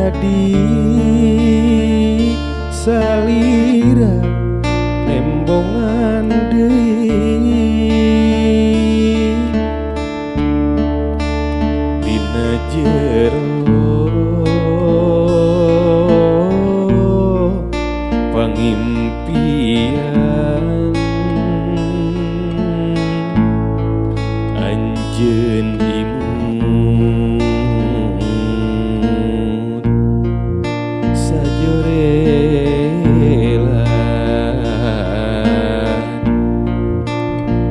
Jadi salira nembongan deui dina jero pangimpian anjeun imut sajorela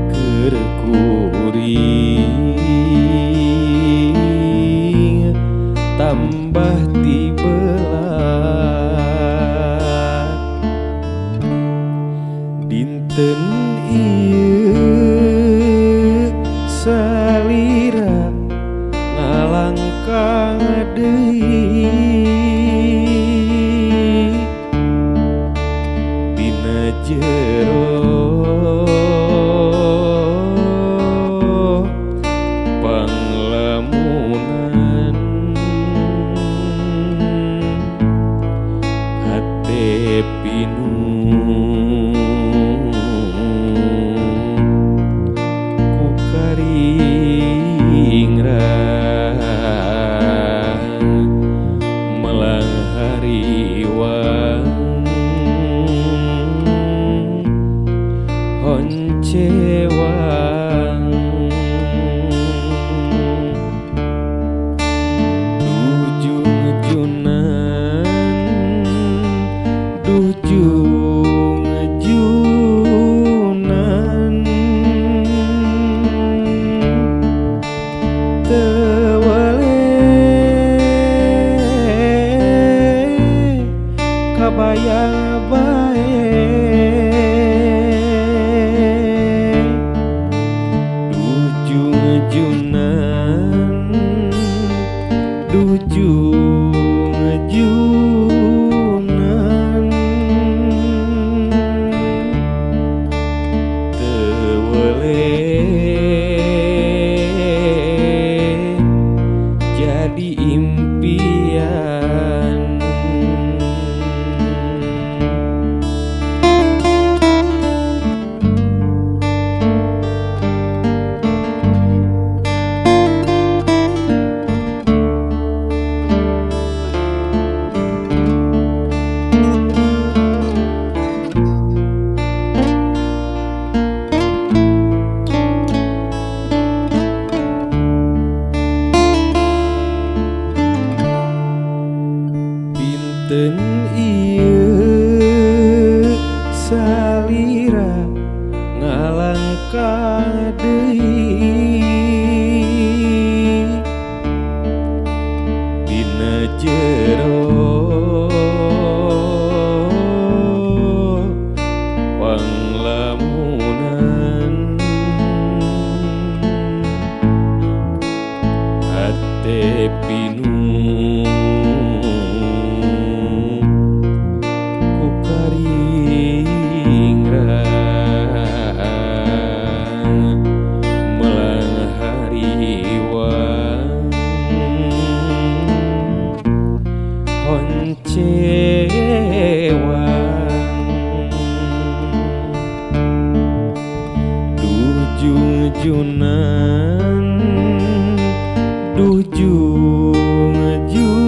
keur kuring tambah tibelat dinten ieu salira ngalangkang deui dina jero panglamunan hate pinuh ku karingrang melang hariwang honcewang duh jungjunan duh jungjunan teu weleh kabayang bae duh jungjunan duh jungjunan teu weleh jadi impian. Dinten ieu salira ngalangkah deui dina jero panglamunan hate pinuh ku karingrang melang hariwang honcewang duh jungjunan duh jungjunan.